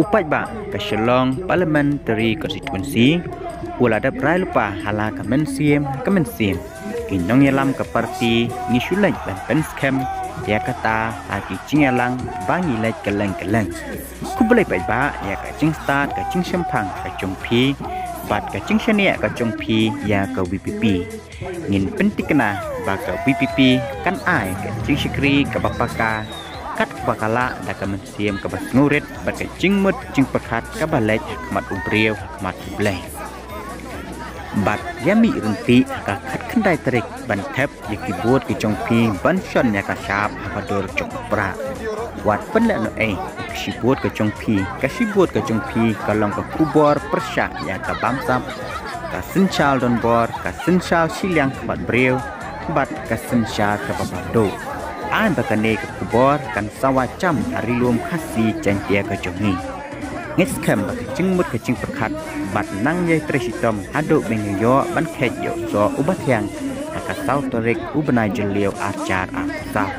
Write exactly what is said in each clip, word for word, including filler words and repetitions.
Paidbah, ka Shillong Parliamentary Constituency u la dep rai lypa ha la ka mynsiem ka mynsiem. Ki nongïalam ka party ngi shu leit ban pynskhem ïa kata ha ki jingïalang ba ngi leit kylleng kylleng. Khublei paidbah ïa ka jingstad ka jingshemphang ka jong phi bad ka jingshaniah ka jong phi ïa ka VPP. Ngin pyntikna ba ka VPP kan ai ka jingshakri kaba paka kat kaba ka lah da ka mynsiem kaba sngewrit bad ka jingmut jingpyrkhat kaba leit ha khmat u briew ha khmat u Blei. Bad ïa mih ryntih ha ka khatkhyndai tarik ban thep ïa ki vote ki jong phi ban shon ïa ka shap ha ka dur jong u prah. Wat pynlehnohei ka shi vote ka jong phi, ka shi vote ka jong phi ka long ka khubor pyrshah ïa ka bamsap, ka synshar donbor, ka synshar shiliang khmat briew bad ka synshar kaba pynduh. Ai ba kane ka khubor kan sawa jam ha ri lum Khasi Jaiñtia ka jong ngi. Ngi skhem ba ka jingmut ka jingpyrkhat bad nang ïai trei shitom haduh ba ngin ïoh ban kheit ïa u soh uba thiang ha ka saw tarik u bnai Jylliew ar hajar arphew saw.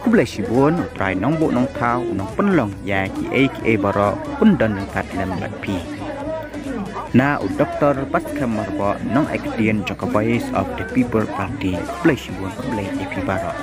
Khublei shibun, U Trai Nongbuh Nongthaw u nongpynlong ïa kiei kiei baroh un don ryngkat lem bad phi. Na u Doktor Batskhem Myrboh, nongai ktien jong ka Voice of the People Party. Khublei shibun, khublei ïa phi baroh.